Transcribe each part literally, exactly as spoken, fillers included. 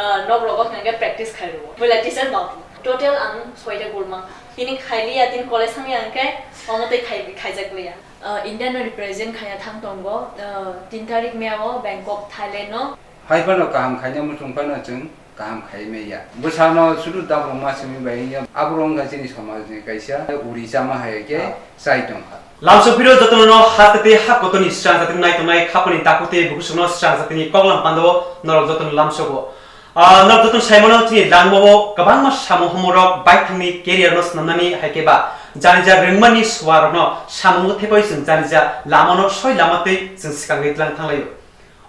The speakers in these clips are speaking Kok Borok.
Ah, nok rogo hwnkhe practice khai rwo. Puila teacher babu. Total ang soita gold mankha. Tini khailiya, tini college thangya hwnkhe omo tei khai-, khaijak liya. Ah, India no represent khaiya thang tongo, ah, tin tarik May o Bangkok, Thailand no. Hai phano kaham khaina muchung phano chwng kaham khai maya. Bwsano sudu dabrwngma simi bai wngya. Abo wngkha chini somajni kaisa uri chama hai khe chai tongkha. Lamsok phiro jotono no ha tei ha kotorni srang jatini nai tongnai khapani takhuk tei bukhuk songno srang jatini koklam pandao norok jotono lamsogo. Ah, norok jotono saimano chini langmao kwbangma samung humorok baithangni career no swnamnani hai khe ba janija rwngmani suarokno samungo thepai chwng janija lamano soi lama tei chwng swkangwi tlang thanglaio.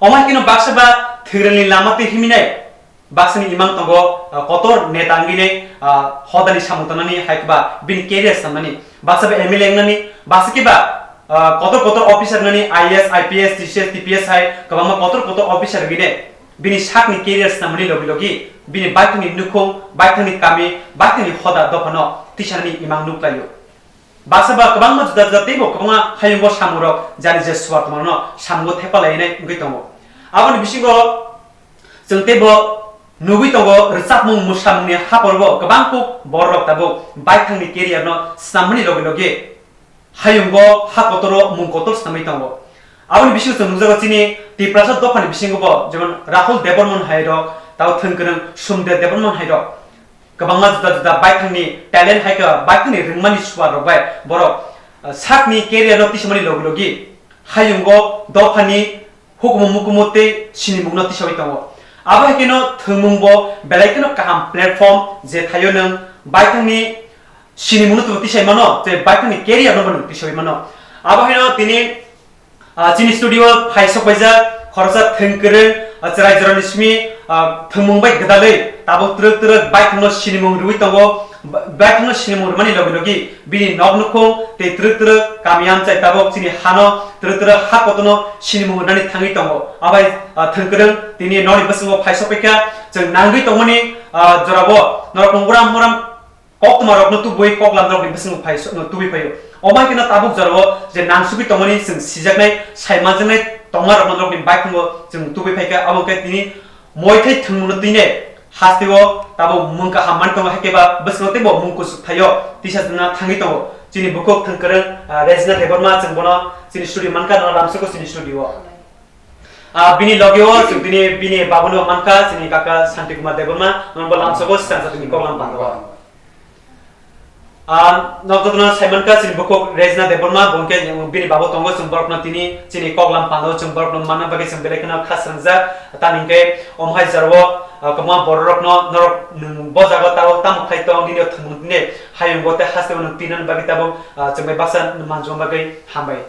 Omo hai kheno baksa ba thwiralni lama tei himinai baksani imang tongo, ah, kotor neta wngwi nai, ah, hodani samung tangnani hai khe ba bini career swnamnani. Baksa ba M L A wngnani, baksa khe ba, ah, kotor kotor officer wngnani, I A S, I P S, T C S, T P S hai kwbangma kotor kotor officer wngwi nai bini sakni career swnamani logi logi bini baithangni nukhung, baithangni kami, baithangni hoda dophano tisanani imang nuklaio. Baksa ba kwbangma juda juda teibo kwbangma hayungo samungrok jani je suar tongmano samungo thepalainai wngwi tongo. Aboni bisingo chwng teibo nugwi tongo, rwchapmung mwsamungni haphorbo kwbang kuk bororok tabuk baithangni career no swnamani logi logi hayungo ha kotoro mung kotor swnamwi tongo. Aboni bisingo chwng nukjago chini Tiprasa dophani bisingo bo jemon Rahul Debbarman hai rok tabo thwngkwrwng Somdev Debbarman hai rok. Kwbangma juda juda baithangni talent hai khe baithangni rwngmani suar rok bai borok, ah, sakni career no tisamani logi logi hayungo dophani hukumu mukumu tei sinimung no tisawi tongo. Abo hai kheno thwngmung bo belai kheno kaham platform je thaio nwng baithangni sinimung no tei tisai mano tei baithangni career no bo nwng tisawi mano. Abo hai no tini Ah, chini studio phai sok paijak khoroksa thwngkwrwng, ah, chwrai jorani simi, ah, thwngmung bai gwdalwi tabuk twrwk twrwk baithangno sinimung rwui tongo. Ba-, baithangno sinimung rwmani logi logi bini nok nukhung tei twrwk twrwk kami amchai tabuk chini hano twrwk twrwk ha kotorno sinimung rwnani thangwi tongo. Abai, ah, thwngkwrwng tini nokni bwskango phai sok paikha, chwng nangwi tongmani, ah, jorabo norokno uram uram koktwma rokno tubui koklam rokni bwskango phai, tubui phaio. Omo hai kheno tabuk jorao je nangsugwi tongmani chwng sijaknai, saimanjaknai tongma rokno norokni baithangbo chwng tubui phaikha, abo khe tini moithai thwngmungno twinai hasteo tabuk mung kaham mani tongo, hai khe ba bwskango teibo mung kuchuk thaio tisa jona thangwi tongo. Chini bukhuk thwngkwrwng, ah, Rejna Debbarma, chwng bono chini studio mankha, nono lamsoko chini studio o. Ah, bini logi o chwng bini, bini babuno mankha, chini kaka Santi Kumar Debbarma, nono bo lamsoko sisa jatini koklam pando. Ah, nok jotono saimankha chini bukhuk Rejna Debbarma, bo hwnkhe bini babo tongo, chwng borokno tini chini koklam pando, chwng borokno manna bagwi chwng belai kheno kha swngjak. Tamni hwnkhe omo hai jorao, ah, kwbangma bororokno norok nwng bo jaga tao tamo khlai tong, nini o thwngmung tini hayung bo tei hasteo nwng twinani bagwi tabuk, ah, chwng bai baksa manjuma bagwi hambai.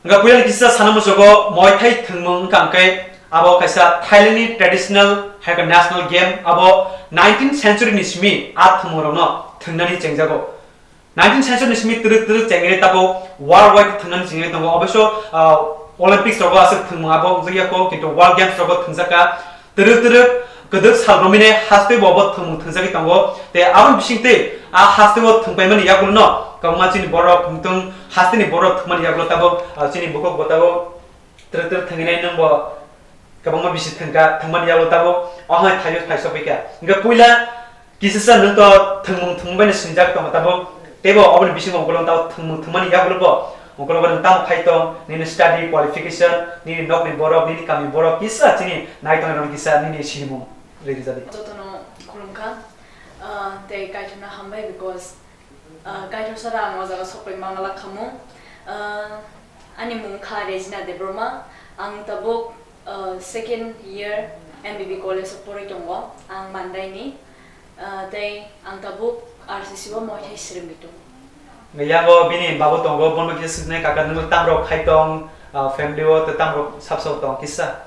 Hwnkhe puilani kisa sana muchugo moithai thwngmung wngkha hwnkhe abo kaisa Thailand ni traditional hai khe national game, abo nineteenth century ni simi a thwngmung rokno thwngnani chengjago. Nineteenth century ni simi twrwk twrwk chengwi tabuk world wide thwngnani chengwi tongo. Oboisyo, ah, Olympics rogo aswk thwngmung abo wngjakya kho, kintu World Games rogo thwngjakha. Twrwk twrwk kwdwk sal romwi nai haste bo bo thwngmung thwngjagwi tongo. Tei aboni bisingtwi a haste o thwngpaimani yagulo no kwbangma chini borok wngtong, hasteni borok thwngmani yagulo tabuk, ah, chini bukhuk bo tabuk twrwk twrwk thwngwi nai nwng bo kwbangma bisi thwngkha, thwngmani yagulo tabuk o hai thaio phai sokphaikha. Hwnkhe puila kisisa nwng to thwngmung thwngmung bai no sinijak tongo tabuk. Teibo oboni bisingo ungkulung tao thwngmung thwngmani yagulo bo, ungkulung bo nwng tamo khai tong, nini study qualification, nini nokni borok, nini kamini borok, kisa chini nai tongnai rok kisa nini sinimung rwdi jadi. Jotono khulumkha, ah, tei Kaitorno hambai because, ah, Kaitor sara ang o jaga sokpai mangala khamu. Ah, ani mung kha Regina Debbarma, ang tabuk, ah, second year M B B college o porwi tongo, ang Mandaini. Ah, tei ang tabuk R C C o moithai srwngwi tongo. Yago bini babo tongo, bono kisa swknai kaka nwng tamrok khai tong, ah, family o tei tamrok sabsao tong kisa.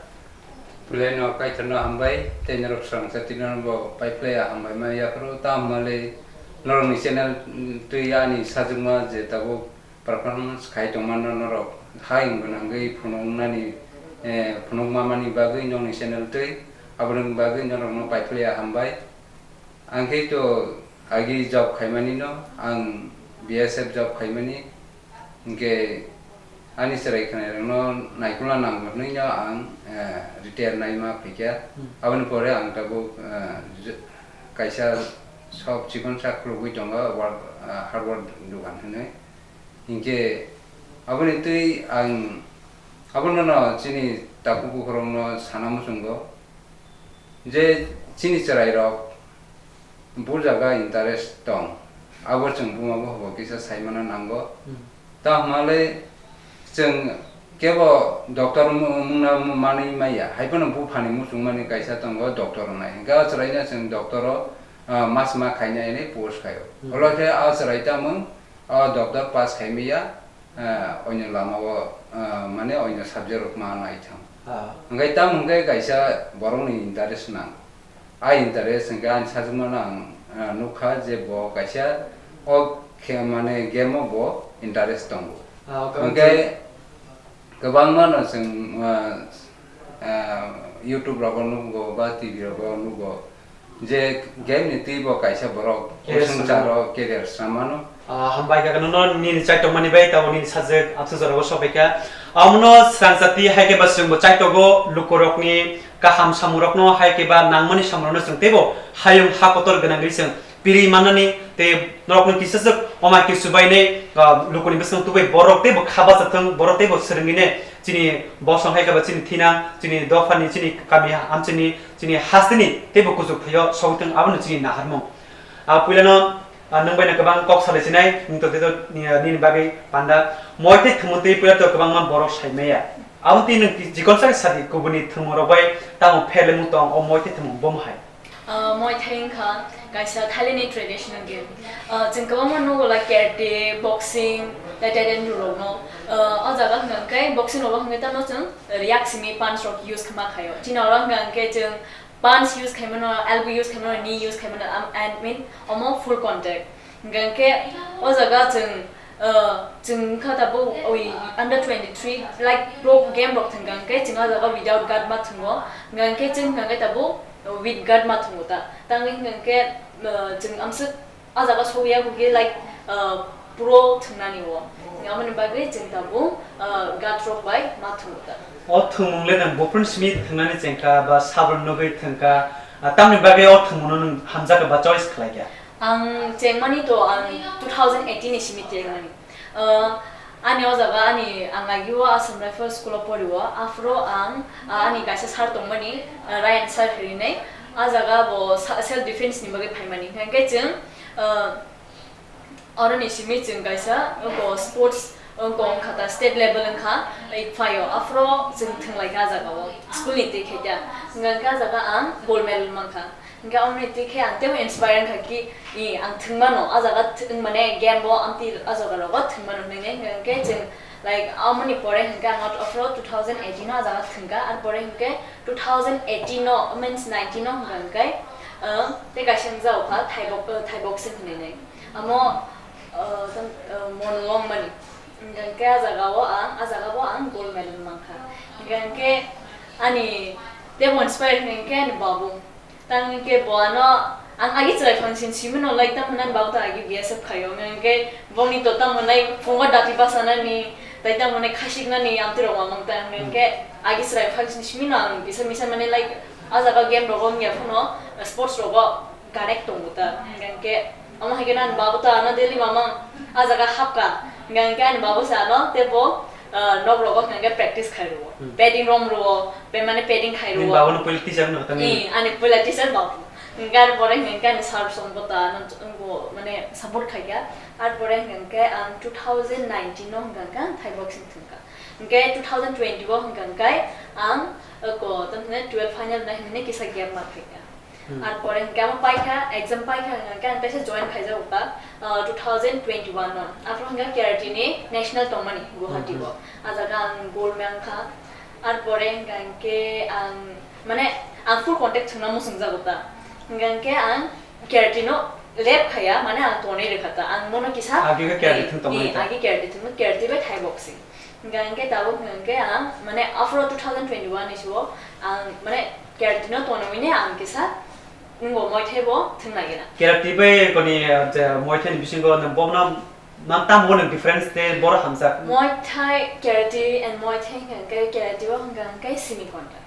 Puilai no Kaitor no hambai, tei norok swrang jati no bo pai phlai ya hambai ma yaphuru ta hamale norok ni channel, mm, twi ani sajwkma je tabuk performance khai tongmano norok hai wng gwnangwi phunuknani, eh, phunukma mani bagwi nokni channel twi, aboni bagwi norokno paithulya hambai. Ang khe to agi job khaimani no, ang B S F job khaimani, hinkhe Ani chwrai khwnairokno naikolna nango hwnwi no ang, eh, retire naima phaikha. Hmm. Aboni pore ang tabuk, eh, j-, kaisa sok chikon sak khulugwi tongo, work, eh, hardware dogan hwnwi. Hinkhe aboni twi ang abono no chini takhuk bukhurokno sana muchungo. Je chini chwrairok bul jaga interest tong, abo chwng buma bohabo kisa saimano nango. Hmm. Tamo hwnle chwng kebo doctor mu-, mungna mu-, manwi maya, hai phano buphani muchungmani kaisa tongo doctor wngnai. Hinkhe o chwraino chwng doctor o, ah, mas ma khaina hinwi post khaio. Hmm. Olo khe o chwrai tamo o doctor pass khaimaya, eh, oino lama o, eh, mane oino subject rok ma naithang. Ah. Hwnkhe tamo hwnkhe kaisa borokni interest nang. A interest hwnkhe ani sajwkmano ang, eh, nukha je bo kaisa o khe mane game o bo interest tongo. Ah, okay. Hwnkhe kwbangma no chwng, ah, ah, YouTube rogo nugo ba T V rogo nugo je game ni twi bo kaisa borok career swngcharo career swnamano. Ah, hambai kha, nono nini chaitokmani bai tabo nini sajwk absu jorao sobaikha. Amono swrangchati hai khe ba chwngbo chaitogo lukurokni kaham samurokno hai khe ba nangmani samurokno chwng teibo hayung ha kotor gwnangwi chwng piri mannani tei norokno kisaswk omai kisu bainai, ah, lukuni bwskango tubui borok teibo kha bachathwng, borok teibo swrwngwinai chini bosong hai khe ba chini thinang, chini dophani, chini kami amchini, chini hasteni teibo kuchuk phaio sogwi thwng, abono chini naharmung. Ah, puilano, ah, nwng bai no kwbang kok salai sinai, nwng to tei to ni, nini bagwi panda. Moi tei thwngmung tei puila to kwbangma borok sai maya. Abo tei nwng jikon sak sadi kubuni thwngmung rok bai tamo phelemung tong o moi tei thwngmung bomo hai. Ah, Muay Thai wngkha kaisa Thailandni traditional game. Ah, chwng kwbangma nugo like karate, boxing, tei taekwondo rokno. Ah, o jaga hwnkha hwnkhe boxing rogo hwnkhe tamo chwng riyak simi punch rok use khama khaio. Chini oro hwnkha hwnkhe chwng punch use khaimano, elbow use khaimano, knee use khaimano, am-, I mean, omo full contact. Hwnkha hwnkhe o jaga chwng, uh, chwng wngkha tabuk oi under twenty-three, like, pro game rok thwngkha hwnkhe chwng o jaga without guard ma thwngo. Hwnkha hwnkhe chwng wngkha hwnkhe tabuk with guard ma thwngo ta. Tangwi hwnkha hwnkhe, uh, chwng amswk O jaga soya bo khe, like, uh, pro thwngnani o. Aboni bagwi chwng tabuk, uh, guard rok bai ma thwngo ta. O thwngmung le nwng buphuru simi thwngnani chengkha ba sabrum nugwi thwngkha, ah, tamni bagwi o thwngmungno nwng hamjakha ba choice khlaikha? Ang chengmani to ang two thousand eighteen ni simi chengmani. Uh, ani o jaga ani ang agi o Assam Rifle School o pori o, aphuru ang, uh, ani kaisa sir tongmani, uh, Ryan sir hinwi. A jaga bo sa-, self defense ni bagwi phaimani. Hwnkhe chwng, uh, oroni simi chwng kaisa, uh, bo sports, uh, wngkha ta state level wngkha, like, phaio. Aphuru chwng thwnglaikha a jaga o, school ni twi khaikha. Hwnkhe a jaga ang gold medal mankha. Hingke amoni twi khe ang teibo inspire wngkha ki, i, ang thwngmano, a jaga th-, mane game bo amtwi a jaga rogo thwngmano hinwi hingke chwng, like, amoni pore hingke ang aphuru two thousand eighteen o a jaga thwngkha, ar pore hingke two thousand eighteen o, means nineteen o hingka hingke, uh, tei kaisa wngjago kha, thai bo-, uh, thai boxing hinwi nai. Amo, uh, tang, uh, mon wngmani. Hingke a jaga o ang, a jaga bo ang gold medal mankha. Hingke ani teibo inspire hingke ani babu. Tang hingke bo ano ang agi chwrai phang sin simi no, like, tamo nani babu ta agi B S F khaio, hingke boni to tamo nai phungo dati basanani, tai tamo nai khasiknani amtwi rok mamang ta, hingke agi chwrai phang sin simi no ang kisa misa mane, like, a jaga game rogo wngya phano sports rogo connect tongo ta, hingke amo hai khe ani babu ta ano daily mamang a jaga hapka, hingke ani babu sa ano teibo, ah, nok rogo hingke practice khai rwo, Hmm. padding rom rwo, pe mane padding khai Nini rwo. Babu no puila teacher no kata nini? Ih, ani puila teacher babu. Hingke ani pore hingke ani sir song bo ta ano bo mane support khai kha. Ar pore hingke ang two thousand nineteen no hingke ang Thai boxing thwngkha. Hingke two thousand twenty o hingke ang ko, tamni twelve final na hingke kisa gap ma khai kha. Hmm. Ar pore hingke amo paikha, exam paikha hingke ang teisa join khaijago kha, ah, two thousand twenty-one o. Aphuru hingke karate ni national tongmani Guwahati Hmm, o. Hmm. A jaga ang gold mankha. Ar pore hingke ang, mane, ang full contact thwngna muchungjago ta. Hingke ang karate no left khaya, mane, ang tonwi rwkha ta. Ang bono kisa Agi khe karate thwng tongmani ta. Agi karate thwng, karate bai Thai boxing. Hingke, hingke tabuk hingke ang, mane, after two thousand twenty-one ni sio ang, mane, karate no tonwi ne ang kisa nungo Muay Thai bo thwng nai gana. Karate bai koni, ah, je Muay Thai ni bisingo nang bono Mam tamo nwng difference tei boro hamjak? Muay Thai karate and Muay Thai hwnkha hwnkhe karate o hwnkha hwnkhe semi contact.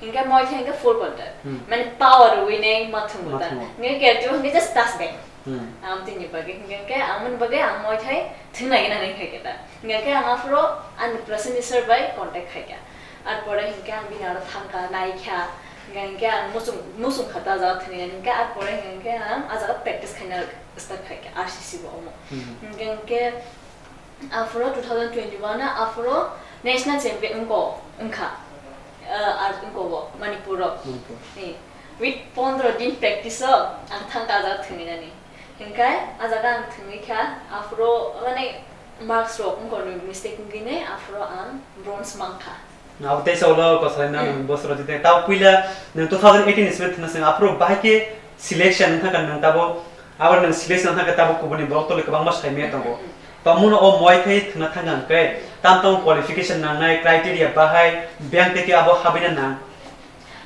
Hwnkhe Muay Thai hwnkhe full contact. Hmm. Mane power rwui nai ma thwngwi ta. Ma thwngo. Hwnkhe karate o hwnkhe just touch bang. Hmm. Amtwini bagwi hwnkhe hwnkhe amoni bagwi ang Muay Thai thwngna gina nai hwnkhe ta. Hwnkhe ang aphuru ani prasini sir bai contact khaikha. Ar pore hwnkhe ang bini aro thangkha, naikha. Hwnkhe ang muchung, muchung kha ta jaga thwngwi nai hwnkhe ar pore hwnkhe ang a jaga practice khaina start khaikha R C C bo omo. Hmm. Hwnkhe hwnkhe Aphuru two thousand twenty-one o aphuru national champion wngko, wngkha. Ah, ar wngko bo Manipur o. Manipur. Eh, with pondro din practice o ang thang kajak thwngwi nani. Hwnkhe a jaga ang thwngwi kha, aphuru mane marks rok wngko ni mistake wngwi nai, aphuru ang bronze mankha. Abo teisa ulo kwsalaina Hmm. nwng bosoro jite. Tabo puila nwng two thousand eighteen ni simi thwngna swng, aphuru bahai khe selection wngkha nwng tabo, abo nwng selection wngkha tabo kubuni borok tole kwbangma saimaya tongo. Hmm, hmm, hmm. Tongmano o Muay Thai thwngna thangkha hwnkhe tam tamo qualification nangnai, criteria bahai, biyang tei khe abo habina nang?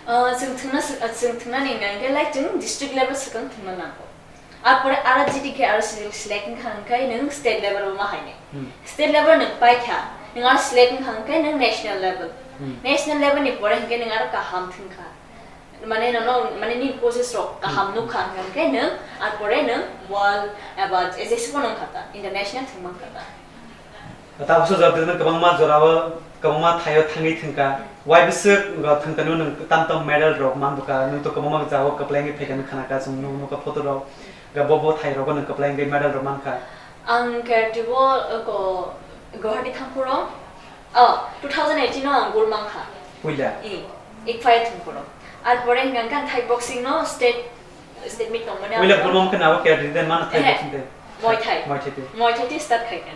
Ah, chwng thwngna sw-, ah, chwng thwngna nini hwnkhe, like, chwng district level swkang thwngna nango. Ar pore aro G T khe aro se-, select wngkha hwnkhe nwng state level o ma hainai. Hmm. State level nwng paikha, nwng aro select wngkha hwnkhe nwng national level. Hmm. National level ni pore hwnkhe nwng aro kaham thwngkha. Mane nono, mane nini coaches rok kaham Hmm. nukha hwnkhe nwng, ar pore nwng world eba S S C phano wngkha ta, international thwngmankha ta. Tabuksa jora tei kwbangma jorao, kwbangma thaio thangwi thwngkha. Wai bwswk thwngkha nwng tam tam medal rok manbwkha, nwng to kwbangma jagao kwplai wngwi phaikha, nwng khanakha, chwng nuk-, nukha photo rok. Ga bo bo thai rogo nwng kwplai wngwi medal rok mankha. Ang karate o, uh, ko, Guwahati thangphuru, oh, two thousand eighteen o ang gold mankha. Puila? I, ICFAI thangphuru. Ar pore hwnkha khe ang Thai boxing no state, state meet tongmani Puila ang gold mankha na o karate de mana Thai Ehe, boxing de? Muay Thai. Muay Thai de. Muay Thai de start khai kha.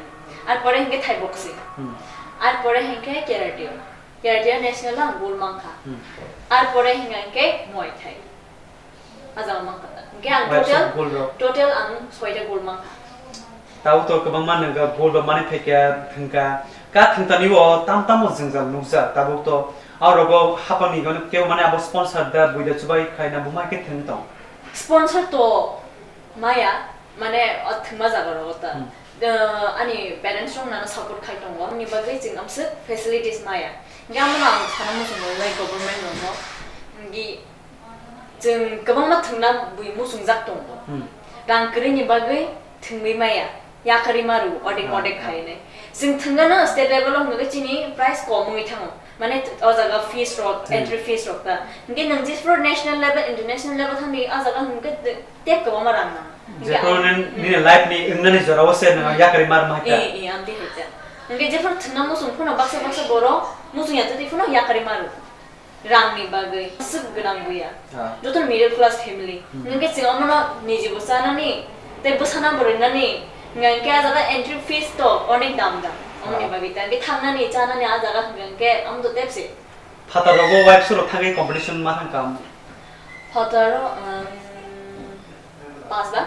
Ar pore hwnkhe Thai boxing. Hmm. Ar pore hwnkhe karate o. Karate o national o ang gold mankha. Hmm. Ar pore hwnkha khe Muay Thai. A jaga mankha ta. Hwnkhe ang Wai total, song gold rok. Total ang soita gold mankha. Tabo to kwbangma nwng gold rok manwi phaikha, thwngkha. Ka thwngtani o tam tamo jwngjal nukjak, tabuk to. Aro rogo hapangni gano kebo mane abo sponsor da, buida chubai khlaina buma khe thwng tong. Sponsor to maya, mane o thwngma jaga rogo ta. Hmm. Uh, ani parents rok nano support khai tongo, ni bagwi chwng amswk facilities maya. Hwnkhe amo no ang sana muchungo, like, government rokno. Hwnkhe chwng kwbangma thwngna bui muchungjak tongo. Hmm. Rang kwrwini bagwi thwngwi maya, yakarwi maru, odek Ah, odek ah. khainai. Chwng thwngano state level o hwnkhe chini prize kom wngwi thango. Mane o jaga fees rok, Hmm. entry fees rok ta. Hwnkhe nwng jephru national level, international level thangdi, o jaga hwnkhe tep kwbangma rang nang. Jephru Hwnkhe ang, nini, hmm. nini life ni wngnani jorao se nwng Hmm. yakarwi mar ma hai ta. Ee, ee, amtwi hai ta. Hwnkhe jephru thwngna muchung phano baksa baksa borok muchung ya twi phano yakarwi maru. Rangni bagwi aswk gwnang buya. Ah. Joto middle class family. Hmm. Hwnkhe chwng omono nijibo chanani, tei bwsana bo rinani, hwnkhe a jaga entry fees to onek dam dam. Omoni Ah. bagwi ta. Hwnkhe thangnani, chanani a jaga hwnkhe omo to tepse. Phataro bo wife surok thangwi competition ma thang kam? Phataro, um, pas ba?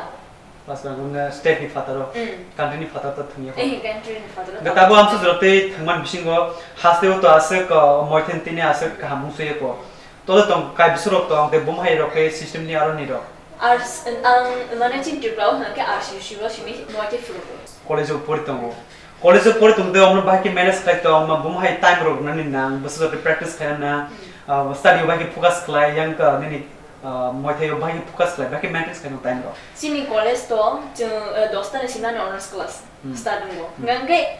Pas ba, gumna state ni phataro, Mm. country ni phataro to thangya ko. Eh, country ni phataro. Ga tabo amsa jora tei thangman bisingo haste o to aswk, uh, moithen tini aswk kaham mung suye ko. Tole tong kai bisurok tong tei bumhai rok tei system ni aro ni rok. Ars-, ang mane chini Tripura o hwnkhe R C C o simi moithe phuru. College o pori tongo. College o pori tongde omno bahai khe manage khlai tong, ma bumhai time rok nani nang, bwswk practice khlai na, Hmm. ah, study o bahai khe focus khlai, yang ka nini, ah, moithai o bahai khe focus khlai, bahai khe manage khlai no time rok. Chini college to chwng, eh, dosta ni simani honors class Hmm. start wngo. Hmm. Hwnkhe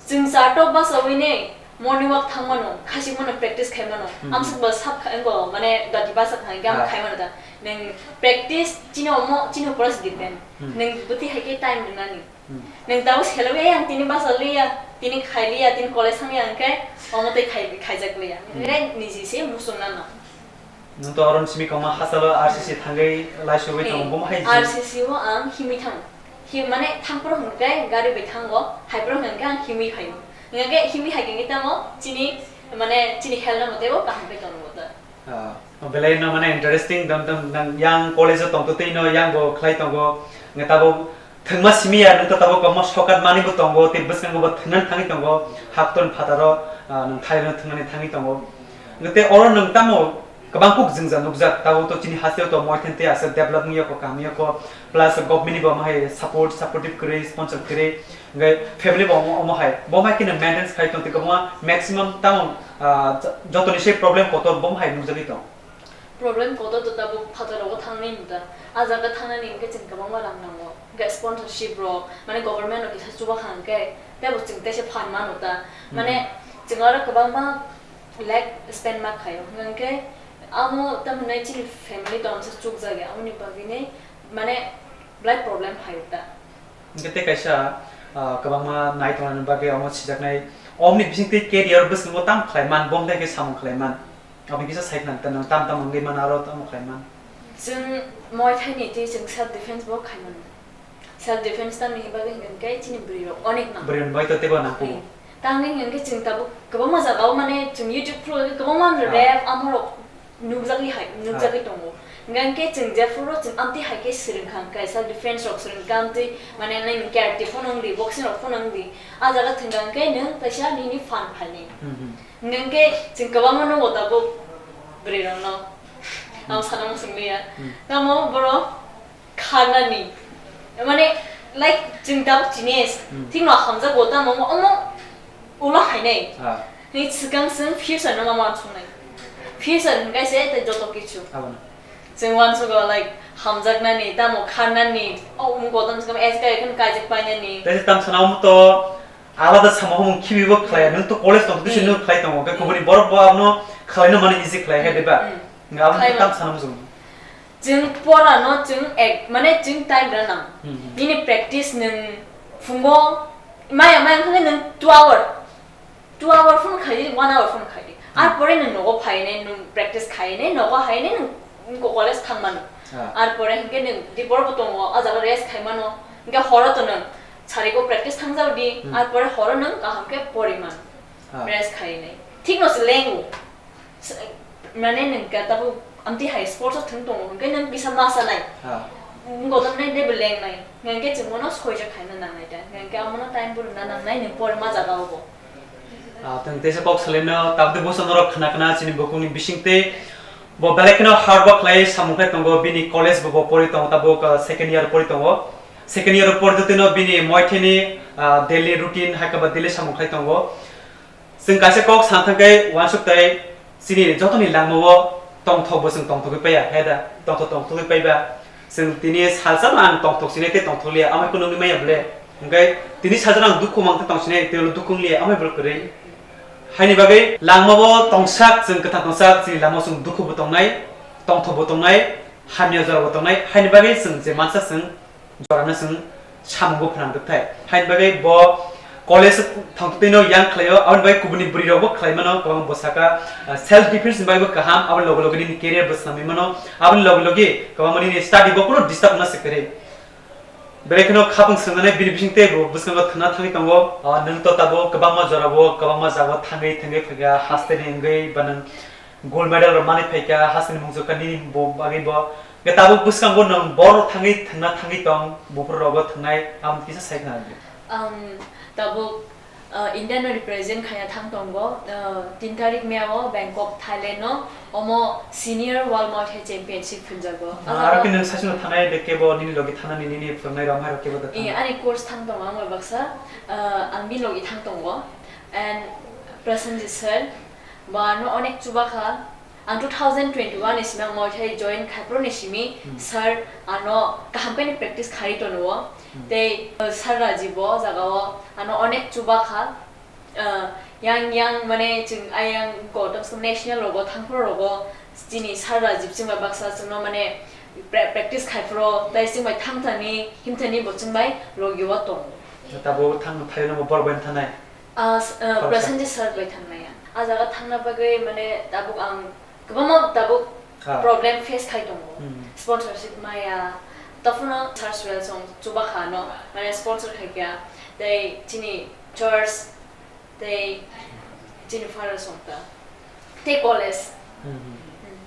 chwng charto basawi ne morning walk thang mano, khasik mano practice khai mano. Hmm. Amsuk bo sab kha, wngo mane dati basa kha, hwnkhe ang Ah. khai mano da. Nwng practice chini omo, chini opor se depend. Hmm. Nwng bwtwi hai khe time rwnani. Hmm. Nwng tabuk selok ya, yang tini basa liya, tini khai liya, tini college thang ya, hwnkhe omo tei khai, khaijak liya. Hmm. Hwnkhe niji se muchung nang nang. Nwng to oro simi koma hachalo R C C thangwi laisugwi tongo, Eh, bomo hai R C C o ang himwi thango. Hi-, mane thangphuru hwnkhe gari bai thango, haiphuru hwnkhe ang himwi phaio. Hwnkhe himwi hai khe tamo chini, mane chini health no mote bo kaham khe tongo bo to. Ah, belai no mane interesting dam dam nang yang college o tongtwtwi no yang bo khlai tongo. Nge tabuk thwngma simi ya nang to tabuk kwbangma shortcut manwi bo tongo, tei bwskango bo thwngna thangwi tongo. Haktor phataro, ah, nang thairok thwngnani thangwi tongo. Nge tei oro nang tamo Bangkuk jwngjal nukjak, tabuk to chini hasteo to Moi Thaini tei aswk develop wngya kho, kaham ya kho, plus government ni bo omo hai support, supportive kwrwi, sponsor kwrwi, hwnkhe family bo omo, omo hai, bo hai kheno maintenance khai tong tei kwbangma maximum tamo, ah, jotoni se problem kotor bo hai nukjagwi tong. Problem kotor to tabuk phataro thangni mda, a jaga thangnani hwnkhe chwng kwbangma rang nango, hwnkhe sponsorship rok, mane government rok kisa chuba kha hwnkhe, teibo chwng teisa phan mano ta, mane Hmm. chwng aro kwbangma lakh spend ma khaio, hwnkhe amo tamhinai chini family to amsa chukjagya, amoni bagwini mane belai problem phaio ta. Hwnkhe tei kaisa, ah, kwbangma nai tongnani bagwi omo sijaknai, omoni bisingtwi career bwskango tamo khlai man, bongthai khe samung khlai man, aboni kisa sai khna ta nwng tam tam wngwi man aro tamo khlai man. Chwng Moi Thaini tei chwng self defense bo khai mano. Self defense tamni bagwi hwnkhe chini bwrwi rok onek nang. Bwrwi rok bai to teibo nang kubo. Hmm. Tamni hwnkhe chwng tabuk kwbangma jagao mane chwng YouTube khuloi kwbangma Ah. rap amorok nukjagwi hai, nukjagwi Ah. tongo. Hwnkhe chwng jephuru chwng amtwi hai khe swrwng kha hwnkhe self defense rok swrwng kha amtwi mane nini karate phano wngdi, boxing rok phano wngdi. A jaga thwngkha hwnkhe nwng kaisa nini phan phainai. Hmm, hmm. Hwnkhe chwng kwbangma nukgo tabuk bwrwi rokno. Ang Hmm. sana muchung liya. Hmm. Tamo borok kharnani. Mane, like, chwng tabuk chini, Hmm. thikno hamjakgo tamo omo ulo hainai. Ah. Ni swkang chwng future no ma uansuknai. Future hwnkhe se tei joto kichu. Abono. Chwng uansugo, like, hamjaknani, tamo kharnani, o umko tamo swkang S K I kheno kaijak painani. Tei se tam sana omo to alada sama omo khibibo khlaiya, Hmm. nwng to college tong, Hmm. nwng khlai tongo, khe Hmm. kubuni borok bo abono khlaino mani easy khlai, he, Hmm. diba? Hmm. Nga abo Khlai tam mano. Sana muchung. Chwng pora no chwng ek, mane chwng time rw nang. Hmm, hmm. Nini practice nwng phungo maya maya wngkha khe nwng two hour, two hour phone khai di, one hour phone khai di. Hmm. Ar pore nwng nogo phainai, nwng practice khainai, nogo hainai, nwng ko college thang mano. Ah. Ar pore hinkhe nwng dipor bo tongo, o jaga rest khai mano. Hinkhe horo to nwng sarigo practice thang jao di, Hmm. ar pore horo nwng kaham khe pori mano. Ah. Rest khainai. Thik no se lengo. S-, mane nwng ka tabuk amtwi hai sports o thwng tongo, hwnkhe nwng kisa ma sanai. Ha. Wng kotor nai teibo lengnai. Hwnkhe chwng bono soijo khaina nangnai ta. Hwnkhe amono time bo rwna nangnai, nwng pore ma jaga o bo. Ah, tong teisa kok salaino, tabuk bwskango norok khna khna chini bukungni bisingtwi bo belai kheno hard work khlai samung khlai tongo, bini college bo, bo pori tongo, tabuk, ah, second year pori tongo. Second year pori jotino bini moitheni, ah, daily routine hai khe ba daily samung khlai tongo. Chwng kaisa kok san thang khe uansuk tei chini jotoni langmao tongthok bo chwng tongthogwi paiya, he da? Tongthok tongthogwi paiba. Chwng tini salsa no ang tongthok sinai tei tongthok liya, amai kunu wngwi maya bole. Hwnkhe tini salsa no ang dukhu mang tei tong sinai tei ulo dukhu wng liya, amai bole kwrwi. Haini bagwi langmao tongsak, chwng kwthang tongsak, chini langmao chwng dukhu bo tongnai, tongthok bo tongnai, hamya jora bo tongnai, haini bagwi chwng je mansak chwng jorano chwng samung bo phnang rwkthai. Haini bagwi bo college thangtwino yang khlaio, aboni bagwi kubuni bwrwi rokbo khlai mano, kwbang bo saka, ah, self defense ni bagwi bo kaham, aboni loge loge nini career bo swnamwi mano, aboni loge loge kwbangma nini study bo kunu disturb wngna se kwrwi. Belai kheno khapang swngnani bini bisingtwi bo bwskango thwngna thangwi tongo. Ah, nwng to tabuk kwbangma jorao, kwbangma jagao thangwi thangwi phaikha, haste ni wngwi ba nwng gold medal rok manwi phaikha, hasteni mungsa kha nini bo bagwi bo. Hwnkhe tabuk bwskango nwng borok thangwi thwngna thangwi tong, buphuru rogo thwngnai, aboni kisa sai khna di. Ang tabuk, uh, India no represent khaina thang tongo, uh, tin tarik May o Bangkok, Thailand no, omo senior world Muay Thai championship phunjago. Ah, aro khe nwng saichung thanai de kebo nini logi thanani nini phwrwngnai rok hai rok kebo da Iya, thang? Ani coach thang tongo ang bai baksa, uh, ang bini logi thang tongo, and Prasenjit sir, bo ano onek chuba kha. Ang two thousand twenty-one ni simi ang Muay Thai join khai phuru ni simi Hmm. sir ano kaham khe ni practice khai tono o. Hmm. Tei, uh, sir Rajiv bo o jaga o ano onek chuba kha. Uh, yang yang mane chwng ayang kotor national rogo thang phuru rogo chini sir Rajiv chwng bai baksa chwngno mane pra-, practice khai phuru tei chwng bai thang thani him thani bo chwng bai logi o tongo. Tabuk thang thai no borok bai thanai. Ah, s-, ah, Khoroksa. Prasenjit sir bai thangnai ang. Ah jaga thangna bagwi, mane, tabuk ang kwbangma tabuk Ah. problem face khai tongo. Hmm. Sponsorship maya. Tophuno sir Suel song chuba kha no, mane, sponsor khai kha. Tei chini church, tei chini father song ta. Tei college. Hmm, hmm. Hmm.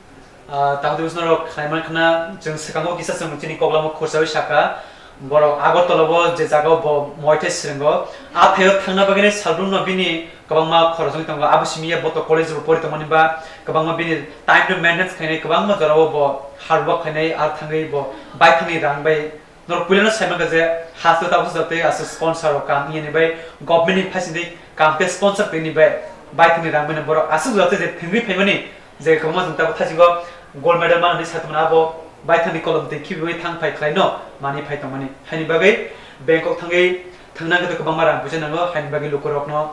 Ah, tang twi bwskango khlai man khna, chwng swkango kisa chwng chini koklamo khursawi saka, borok Agartala o je jaga o bo Muay Thai swrwngo, a thaio thangna bagwi salbrumno bini kwbangma khorokjagwi tongo. Abo simi ya bo to college bo pori tongmani ba kwbangma bini time no maintenance khainai, kwbangma jorao bo hard work khainai, ar thangwi bo baithangni rang bai norok puilano saimankha je haste tabuk jatwi aswk sponsor rok kam wngya ni bai government ni phaisingtwi kam khe sponsor twi ni bai baithangni rang bai borok aswk jatwi je thwngwi phaimani je kwbangma jwng tabuk thasingo gold medal manwi satongmani abo baithangni kolom twi khibiwi thang phai khlaino manwi phai tongmani. Haini bagwi bank o thangwi thwngna khe kwbangma rang puisa nango, haini bagwi lukurokno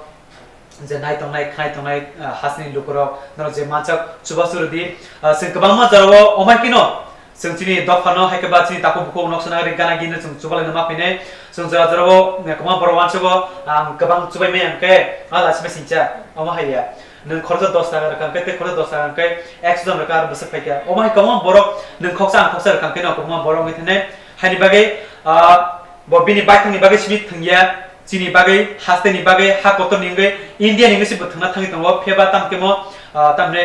je nai tongnai, khnai tongnai, ah, hasni lukurok, norok je mansak chubachu rwdi, ah, chwng kwbangma jorao omai kino chwng chini dophano hai khe ba chini takhuk bukhuk noksa nagari gana gini chwng chubalaina ma phainai. Chwng jora jorao, eh, kwbangma borok uansugo, ang kwbang chubai maya hwnkhe, ah, lachima singcha, omo hai ya. Nwng khoroksa dos taka rwkha hwnkhe, tei khoroksa dos taka hwnkhe, ekso jon rwkha, aro bwswk phaikha. Omo hai kwbangma borok, nwng khoksa, ang khoksa rwkha hwnkhe, no kwbangma borok wngwi thanai. Haini bagwi, ah, bo bini baithangni bagwi simi thwngya, chini bagwi, hasteni bagwi, ha kotorni wngwi, Indiani wngwi se bo thwngna thangwi tongo. Phiya ba tamo khe mo, ah, tamni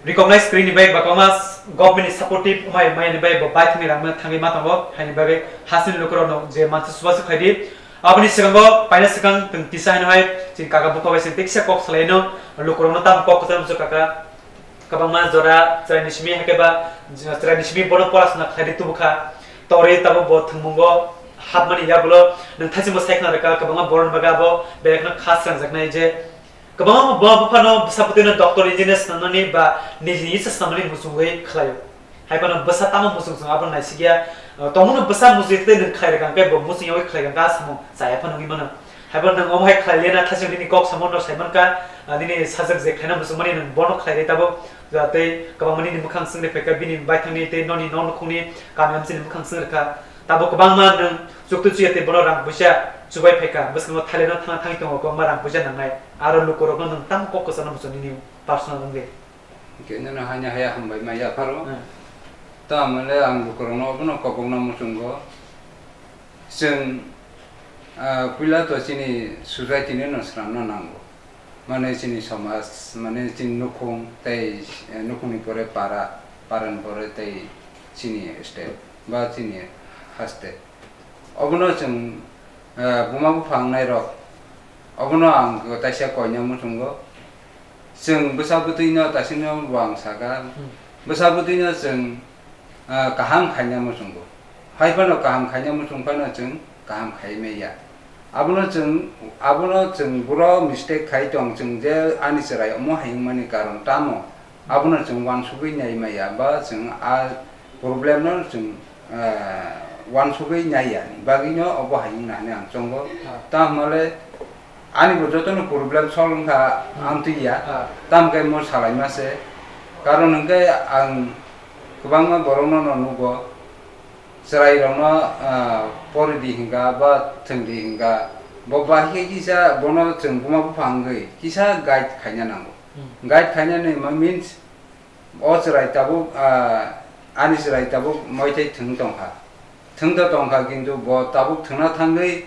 recognize kwrwini bai ba kwbangma government ni supportive wngmani bai bo baithangni rang thangwi ma tongo. Haini bagwi hasteni lukurokno je mansa chubachu khaidi. Aboni swkango paina swkang twng kisa haino hai chini kaka bupha bai chwng tei kisa kok salaino, lukurokno tamo kok kwcharo muchung kaka. Kwbangma jora chwraini simi hai khe ba chwraini simi bono porasona khlaidi tubukha. Torwi tabuk bo thwngmungo hapmani yagulo nwng thaichingbo sai khna rwkha, kwbangma borokni bagwi abo belai kheno kha srangjaknai je kwbangma buma buphano bwsa bwtwino doctor engineer swnamnani ba niji niji se swnamnani muchungwi khlaio. Hai phano bwsa tamo muchung chwng abo naisikya, uh, tongmano bwsa muchung tei nwng khlai rwkha hwnkhe bo muchung yawi khlai rwkha samung chaya phano wngwi mano. Hai phano nwng omo hai khlai liya na thaiching nini kok samo no sai mankha, uh, nini sajak je khlaina muchung mani nwng bono khlai ri tabuk, uh, tei kwbangma nini mwkhang swng ri phaikha bini baithangni tei noni nok nukhungni kami amchini mwkhang swng rwkha. Tabuk kwbangma nwng chuktu chuya tei bono rang puisa chubai phaikha, bwskango Thailand no thangna thangwi tongo kwbangma rang puisa nangnai. Aro lukurokno nwng tamo kok kwchangno muchung nini personal wngwi. Hwnkhe nini haino haya hambai ma yapharo. Hmm. Tamole ang lukurokno obono kobokna muchungo. Chwng, ah, puila to chini society ni no swnamna nango. Mane chini somaj, mane chini nukhung tei, eh, nukhungni pore para, parani pore tei chini state ba chini haste. Obono chwng, eh, buma bupha wngnai rok, obono ang taisa koina muchungo. Chwng bwsa bwtwino taisino bo ang saka, hmm, bwsa bwtwino chwng, ah, kaham khaina muchungo. Hai phano kaham khaina muchung phano chwng kaham khai maya. Abono chwng, abono chwng buro mistake khai tong, chwng je ani chwrai omo hai wngmani karon tamo, abono chwng uansugwi nai maya ba chwng a problem no chwng, ah, uansugwi nai ya ni bagwi no obo hai wngna hinwi ang chongo. Ah. Tamo le ani bo joto no problem solve wngkha, hmm, amtwi ya. Ah. Tamo khe mo salai ma se. Karon hwnkhe ang kwbangma borok no no nugo. Chwrai rok no, ah, pori di hinka ba thwng di hinka. Bo bahai khe kisa bono chwng buma bupha wngwi kisa guide khaina nango. Hmm. Guide khainani ma means o chwrai tabuk, ah, ani chwrai tabuk moithai thwng tongkha. Thwng do tongkha, kintu bo tabuk thwngna thangwi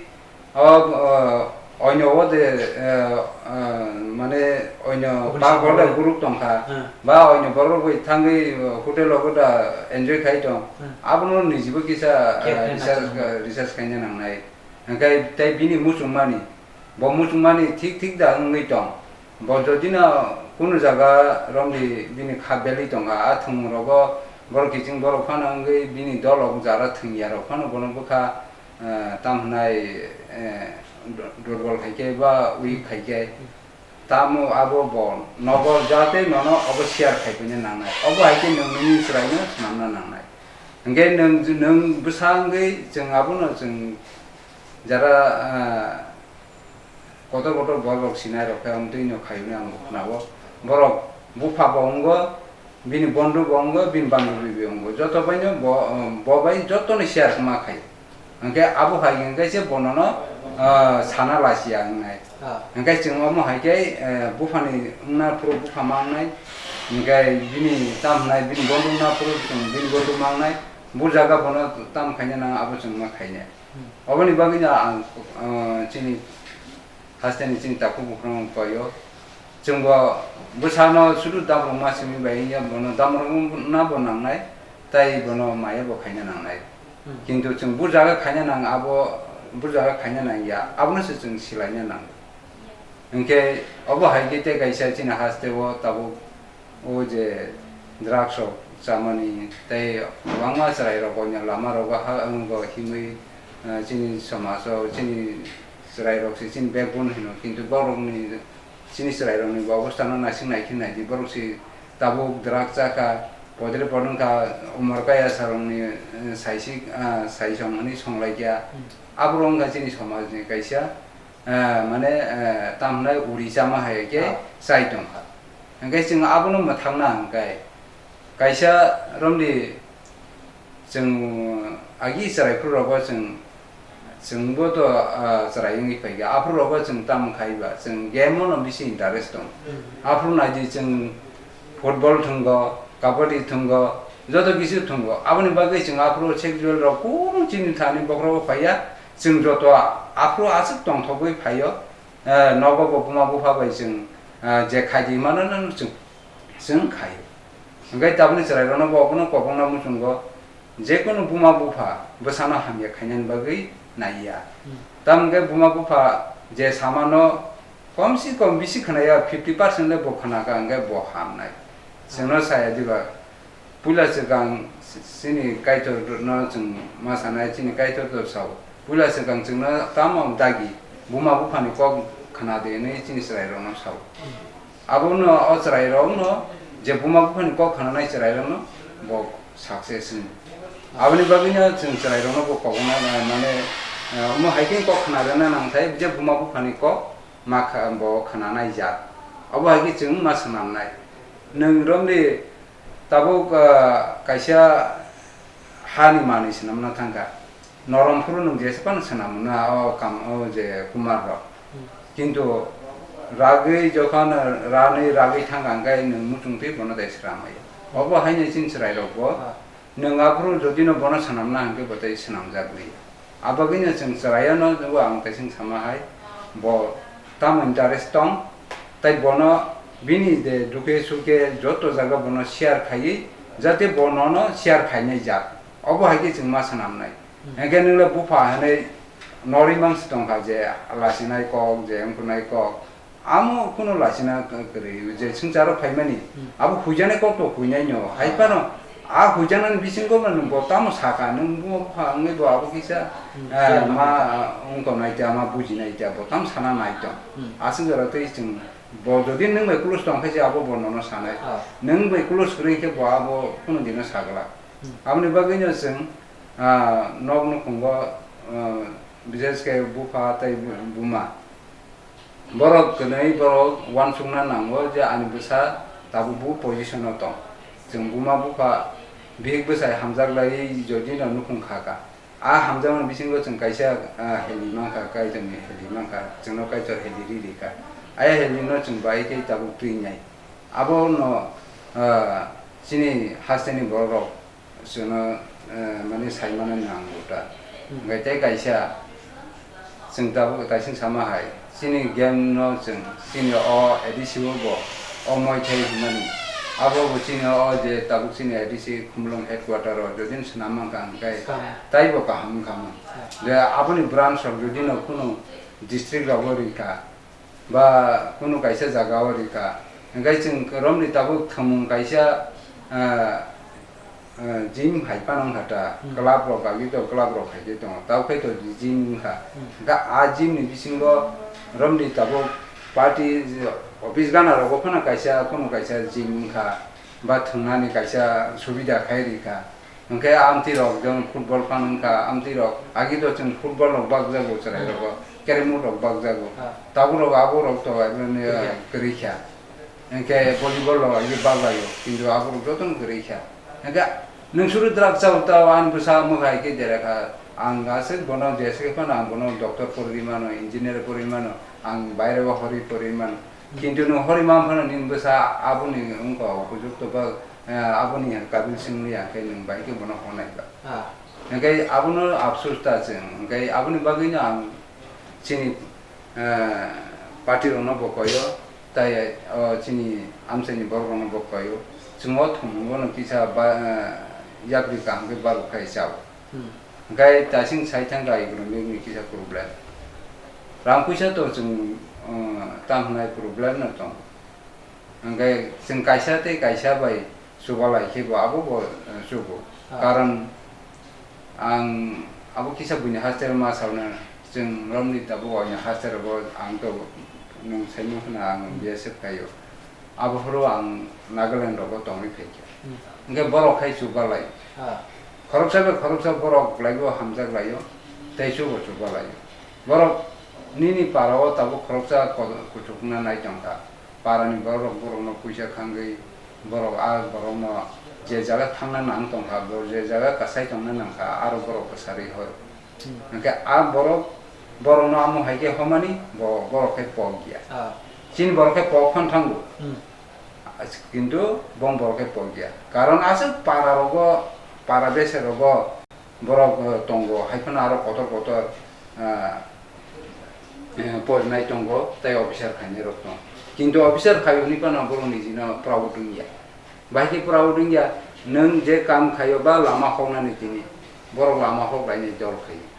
o, o, oino o de, eh, eh, mane oino group ba tongkha. Hmm. Ba oino borok bai thangwi, eh, hotel o da enjoy khai tong. Hmm. Abono nijibo kisa, eh, research, research khaina nangnai. Hwnkhe tei bini muchungmani, bo muchungmani thik thik da wngwi tong. Bo jodi no kunu jaga romdi bini kha belwi tongkha, a thwngmung rogo borok kiching borok phano wngwi bini dolok jara thwngya rok phano bono bwkha, eh, tamo hwnai, eh, du-, durbol hai khe ba weak hai khe. Tamo abo bo nogo jate nono obo share khai phai nangnai. Obo hai khe nwng nini chwraino swnamna nangnai. Hwnkhe nwng, nwng bwsa wngwi chwng abono chwng jara, ah, kotor kotor borok rok sinai rok khe amtwi no khaiyoknai ang bo khwnao. Borok bupha bo wngo, bini bondhu bo wngo, bini bandhobi bo wngo. Joto bai no bo, bo bai joto no share ma khai. Hwnkhe abo hai hwnkhe se bono no, ah, sana lasiya wngnai. Ah. Hwnkhe chwng omo hai khe, eh, buphani wngna phuru bupha ma wngnai. Hwnkhe bini tam hwnai bini bondhu wngna phuru chwng bini bondhu ma wngnai. Bu jaga bono tam khaina nang abo chwng ma khainai. Hmm. Oboni bagwi no ang, ah, chini hasteni chini takhuk buphang paio. Chwng bo bwsano sudu damrok ma simi bai wngya, bono damrokna bo nangnai, tai bono maya bo khaina nangnai. Hmm. Kintu chwng bu jaga khaina nang, abo bu jaga khaina nang ya, abono se chwng silaina nang. Hwnkhe obo hai khe tei kaisa chini haste o tabuk o je drugs rok chamani tei kwbangma chwrai rok oinw lama rogo ha wngbo himwi, eh, chini somaj o chini chwrai rok se chini backbone hino, kintu borok ni chini chwrai rok ni bo obostha no naising nai khe nai di, borok se tabuk drugs chakha, podre podong kha, umor kaya sarong ni, eh, saisik, ah, saisong hwnwi song lai kha. Hmm. Aborok wngkha chini somaj ni kaisa, eh, mane, eh, tam hwnai uri chama hai khe Ah. chai tong kha. Hwnkhe chwng abono mwthangna hwnkhe kaisa romdi chwng agi chwrai phuru rogo chwng, chwngbo to, ah, chwrai wngwi phaikha. Aphuru rogo chwng tamo khaiba, chwng game ono bisi interest tong. Hmm. Aphuru naidi chwng football thwngo, kabaddi thwngo, joto kisu thwngo. Aboni bagwi chwng aphuru sexual rok kunu chini thani bokhorogo phaiya. Chwng joto aphuru aswk tongthogwi phaio, eh, nogo bo buma bupha bai chwng, eh, je khaidi mano no chwng, chwng khaio. Hwnkhe tabukni chwrairokno bo obono kobokna muchungo, jekunu buma bupha bwsano hamya khainani bagwi naiya. Hmm. Tamo hwnkhe buma bupha je samano komsi kom bisi khwnaya fifty percent le bo khwnakha hwnkhe bo hamnai. Chwngno saya diba, puila swkang chini Kaitorno chwng ma sanai, chini Kaitor to sao. Puila swkang chwngno tamo dagi, buma buphani kok khna de hwnwi chini chwrairokno sao. Abono o chwrairokno je buma buphani kok khnanai chwrairokno bo success hwnwi. Aboni bagwino chwng chwrairokno bo kokna, mane, eh, omo hai khe kok khna rwna nangthai, je buma buphani kok ma kha, bo khnanai jat. Obo hai khe chwng ma swnamnai. Nwng romdi tabuk, ah, kaisa hani manwi swnamna thangkha. Norom phuru nwng jesa phano swnam mano o kam, o je kumar rok. Hmm. Kintu ragwi jokhon ranwi ragwi thangkha hwnkhe nwng muchungtwi bono dai swnam maya. Obo haino chini chwrairokbo Ah. Nwng aphuru jodi no bono swnamna hwnkhe bo tei swnamjak liya. Abagwino chwng chwraiyano bo ang kaising sama hai, bo tamo interest tong, tei bono bini je dukhe sukhe joto jaga bono share khaiwi, jate bo nono share khainai jak. Obo hai khe chwng ma swnamnai. Hmm. Hwnkhe nwng le bupha hwnwi norwi mang se tongkha je lasinai kok, je wngkhornai kok. Amo kunu lasina kwrwi je swngcharo phaimani, Hmm. abo huijani kok to huinai no. Hai phano a huijanani bisingo no bo tamo saka, nwng buma bupha wngwi bo abo kisa, Hmm. eh, ma wngkha nai ta, ma buji nai ta, bo tam sana nai tong. Hmm. Aswk jora tei chwng bo jodi nwng bai close tong khe se abo bo nono sanai. Ah. Nwng bai close kwrwi khe bo abo kunu dino sagla. Hmm. Aboni bagwi no chwng, ah, nok nukhungo, ah, bises khe bupha tei bu-, buma. Borok kwnwi borok uansukna nango je ani bwsa tabuk bo position o tong. Chwng buma bupha bihik bwsai hamjak laiwi jodi no nukhung kha kha. A hamjakmani bisingo chwng kaisa, ah, heli mankha, Kaitorni heli mankha, chwngno Kaitor heli ri ri kha. Aya heli no chwng bai khe tabuk twi nai. Abo no, ah, chini hasteni borok rok chwngno, eh, mane saimano nango ta. Hmm. Hwnkhe tei kaisa, chwng tabuk kaising sama hai, chini game no chwng, chini o A D C o bo, o moithai hwnmani, abo bo chini o je tabuk chini A D C Khumulwng headquarter o jodin swnam mankha hwnkhe Swkang. Taibo kaham wngkha mo. Hmm. Je aboni branch rok jodino kunu district rogo rikha, ba kunu kaisa jaga o rikha, hwnkhe chwng romni tabuk thwngmung kaisa, ah, ah, gym hai phano wngkha ta, Hmm. club rok agi to club rok hai khe tongo, tabuk khe to gym wngkha. Hmm. Hwnkhe a gym ni bisingo romni tabuk party office gana rogo phano kaisa kunu kaisa gym wngkha, ba thwngnani kaisa subida khai rikha. Hwnkhe amtwi rok jemon football phan wngkha, amtwi rok agi to chwng football rok bakjago chwrai rogo, carrom board rok bakjago. Ah. Tabuk rok abo rok to eboni, Kwrwi kha. Kwrwi kha. Hwnkhe volleyball rok agi baklaio, kintu abo rok jotono kwrwi kha. Hwnkhe nwng suru drugs chao tao ani bwsa mwkhai khe dera kha. Ang aswk bono jesa khe phano ang bono doctor porwi mano, engineer porwi mano, ang baire o horwi porwi mano. Kintu nwng horwi man phano nini bwsa aboni wngkha upojukto ba, eh, aboni kabil simi ya khe nwng bai khe bono honai ba. Ah. Hwnkhe abono afsus ta chwng, hwnkhe aboni bagwino ang chini, eh, party rokno bo koyo, tai, oh, chini amchaini borok rokno bo koyo. Chwng o thwngmung bono kisa ba, eh, yapri kaham khe barok khai chao. Hmm. Hwnkhe daising sai thangkha economic ni kisa problem. Rang puisa to chwng, uh, tang hwnai problem no tong. Hwnkhe chwng kaisa tei kaisa bai chubalai khe bo abo bo, uh, chugo. Ah. Karon ang abo kisa buini haster ma sauna chwng romni tabuk oini haster bo ang to nwng saimung khna ang Hmm. B S F khaio. Abo phuru ang Nagaland rogo tongwi phaikha. Hmm. Hwnkhe borok khai chubalai. Ah. Khoroksa bai khoroksa borok laibo hamjak laio, tei chubo chubalai. Borok nini para o tabuk khoroksa ko-, kuchukna nai tongkha. Para ni borok borokno puisa khangwi borok a borokno je jaga thangna nang tongkha, bo je jaga kasai tongna nangkha, aro borok bwsarwi hor. Hmm. Hwnkhe a borok, borokno amo hai khe homani, bo, borok khe pok ya. Ah. Chini borok khe pok phan thango. Hmm. As-, kintu bong borok khe pok ya. Karon aswk para rogo, para bese rogo borok, eh, tongo, hai phano aro kotor kotor, ah, eh, porinai tongo, tei officer khainai rok tongo. Kintu officer khai hwnwi phano borok nijino proud wngya. Bahai khe proud wngya, nwng je kam khaio ba lama hoknani tini, borok lama hok lainai dol khaio.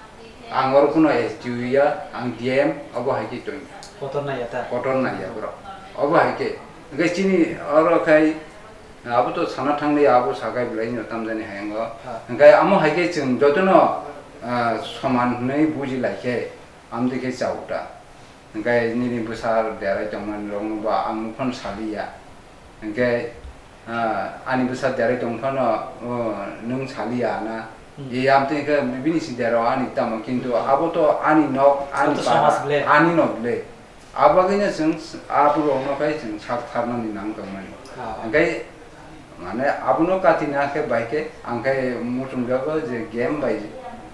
Ang oro phano S D O ya, ang D M, obo hai khe tong. Kotor naiya ta? Kotor naiya borok. Obo hai khe. Hwnkhe chini oro khai, abo to sana thangli, abo sakai belai no tamjani hai ango. Ha. Hwnkhe amo hai khe chwng jotono, ah, soman hwnwi buji lai khe, amtwi khe chao ta. Hwnkhe nini bwsa derai tongmani rokno bo ang nukphano saliya. Hwnkhe, ah, ani bwsa derai tong phano, oh, nwng saliya na. Hmm. E amtwi khe bini si derao ani tamo, kintu abo to ani nok, ani Abo to para, somaj ble. Ani nok ble. Abo bagwino chwng s-, aborokno khai chwng sak tharnani nang tongmani. Ah. Hwnkhe Mane abono katina khe bai khe ang khe muchungjago je game bai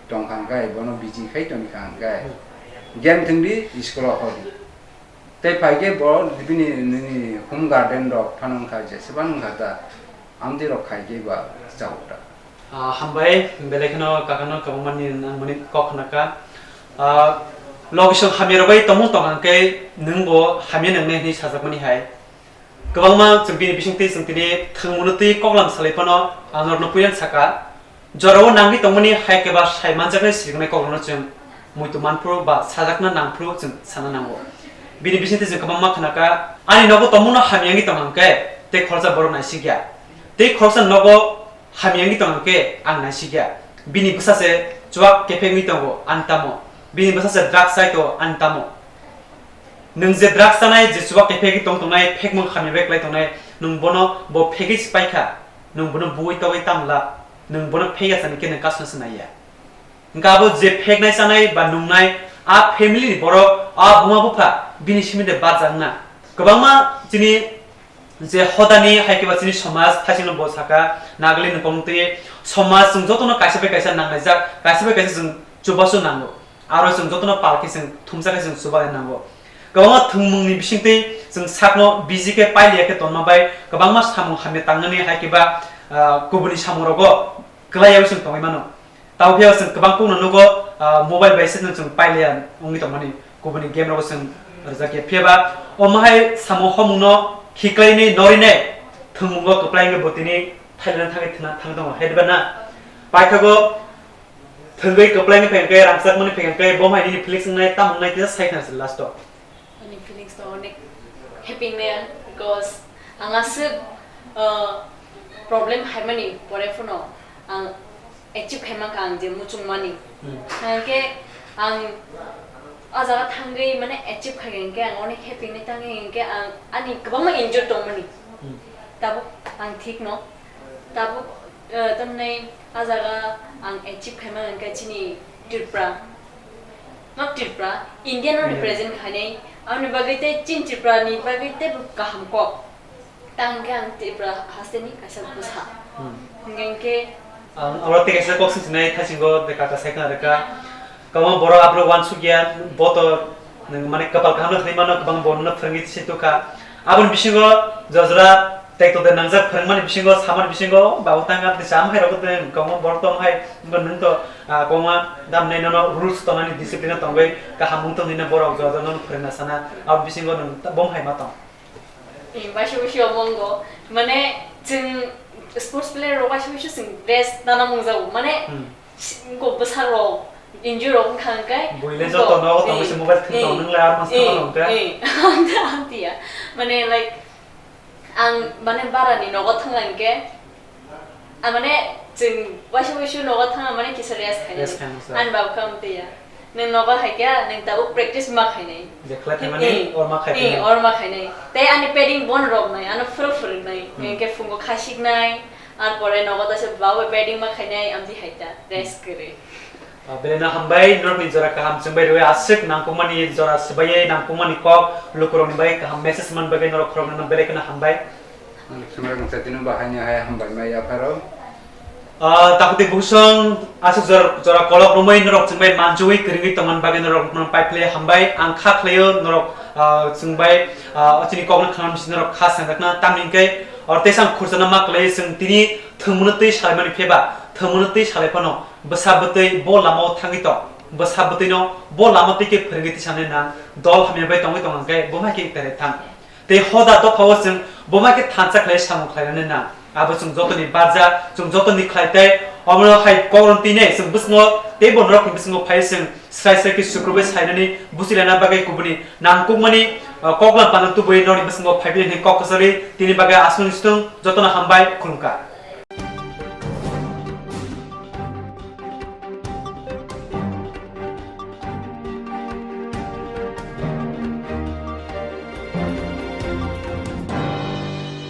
tongkha hwnkhe bono biji khai tongkha hwnkhe Hmm. game thwngdi school o hor. Tei phai khe bo bini nini home garden rok phano wngkha jesebani wngkha ta amtwi rok khai khe ba chao ta. Ah, hambai, belai kheno kakano kwbangma ni nangmani kok khna kha. Ah, logisong hamya rok bai tongmung tong hwnkhe nwng bo hamya nwngnai hwnwi sajakmani hai. Kwbangma chwng bini bisingtwi chwng tini thwngmungno twi koklam salai phano ang norokno puiyan saka, jorao nangwi tongmani hai khe ba sai manjaknai siriknai kokrokno chwng muitu manphuru ba sajakna nangphuru chwng sana nango. Bini bisingtwi chwng kwbangma khna kha, ani nogo tongmungno hamya wngwi tong hwnkhe tei khoroksa borok naisikya, tei khoroksa nogo hamya wngwi tong hwnkhe ang naisikya. Bini bwsa se chuak kephek wngwi tongo, ang tamo? Bini bwsa se drugs chai tongo, ang tamo? Nwng je drugs chanai, je chuba kephek tong tongnai, phekmung hamya bai klai tongnai, nwng bono bo phegwi se paikha, nwng bono buwi togwi tamla, nwng bono phek ya sani khe nwng kasno se naiya. Hwnkhe abo je pheknai chanai ba nungnai, a family ni borok, a buma bupha bini simi de barjak wngna. Kwbangma chini je hodani hai khe ba chini somaj, thaisingno bo saka, Nagaland ni kongtwi somaj, chwng jotono kaisa bai kaisa nanglaijak, kaisa bai kaisa chwng chubachu nango. Aro chwng jotono pal khe chwng thumsa khe chwng chuba nango. Kwbangma thwngmungni bisingtwi chwng sakno busy khe pailiya khe tonma bai kwbangma samung hamya tangnani hai khe ba, ah, kubuni samungrogo kwlaiyaui chwng tongwi mano. Tabuk phiyaba chwng kwbang kokno nugo, ah, mobile bai se chwng pailiya wngwi tongmani, kubuni game rogo chwng rwjakya. Phiyaba omo hai samung homungno khiklainai norinai thwngmungo kwplai wngwi bo tini Thailand thangwi thwna-, thangwi tongo. Hai diba na? Paithago Thwngwi kwplai ni phai hwnkhe, rangchakmani phai hwnkhe, bo hai nini feelings wngnai, tamo wngnai, kisa sai khna se last o. Ani feelings to onek happy wngnai ang, because ang aswk, uh, problem haimani pore phano ang achieve khaima kha ang je muchungmani. Hmm. Hwnkhe ang a jaga thangwi mane achieve khai hwnkhe ang onek happy wngnai, tangwi hwnkhe ang ani kwbangma enjoy tongmani. Hmm. Tabuk ang thik no. Tabuk, eh, tamni a jaga ang achieve khaima hwnkhe chini Tripura. Not Tripura, India no India. Represent khainai. Aboni bagwi tei chini Tripura ni bagwi tei bo kaham kok. Tang khe ang Tripura haste ni kaisa bwsa. Hmm. Hwnkhe Ang oro tei kaisa kok swng sinai thaisingo de kaka sai khna rwkha. Kwbangma borok aphuru uansukya, botor, nwng mane kwpal kaham no hwnwi mano, kwbang borokno phwrwngwi se tukha. Aboni bisingo jora jora tekto de nangjak phwrwngmani bisingo, samani bisingo, babu tang kha, tisa amhai rok de kwbangma borok tong hai, wngkha nwng to, ah, kwbangma damnai nono rules tongnani discipline tongwi kaham wng tongwi no borok jora jora nono phwrwngna sana, abo bisingo nwng ta-, bom hai ma tong. Eh, baisa baisa omo wngkha, mane chwng sports player rok baisa baisa chwng dress nana mungjago, mane Hmm. Ko bwsarok Injure rok wngkha hwnkhe. Buile joto nogo tongo se mobile thwng tong, nwng le ar mas tong tong khe. Amtwi ya. Mane, like, ang mane barani nogo thangla hwnkhe, a mane chwng waisa waisu nogo thangla mane kisa rest khainai. Rest khainai sa. Ani baba khe amtwi ya. Nwng nogo hai khe nwng tabuk practice ma khainai. Jekla thangmani or ma khainai. Or ma khainai. Tei ani padding bon rok nai, ano phuru phuru nai. Hwnkhe phungo khasiknai, ar pore nogo ta se baba padding ma khainai, amtwi hai ta. Rest kwrwi. Ah, belai no hambai, norokni jora kaham chwngbai rwi aswk nangkukmani jora swbaiwi nangkukmani kok lukurokni bai kaham message man bagwi norok khoroknano belai kheno hambai. Ang khwnarok wngsa tino bahaini hai hambai mai yapharo. Ah, takhuk tei bukhusong aswk jora, jora kolok romwi norok chwngbai manjui kwrwngwi tongmani bagwi norok no paiphlai hambai. Ang kha khlaio norok, ah, chwngbai, ah, chini kokno khna norok kha sanjakna tamni hwnkhe or teisa ang khurchana ma khlai chwng tini thwngmano twi salaimani pheba thwngmano twi salai phano bwsa bwtwi bo lama o thangwi tong, bwsa bwtwi no bo lama twi khe phwrwngwi tisanai nang, dol hamya bai tongwi tong hwnkhe bo hai khe tere thang. Tei hoda dophao chwng bo hai khe thansa khlai samung khlainani nang. Abo chwng jotoni barja, chwng jotoni khlai tei omono hai kokno twi nai chwng bwswngo tei bo norokni bwswngo phai chwng srai srai khe sukrubwi sainani buchilana bagwi kubuni nangkukmani, uh, koklam panang tubui norokni bwswngo phaiphili hwnwi kok kwcharwi tini bagwi aswk swng jotono hambai khulumkha.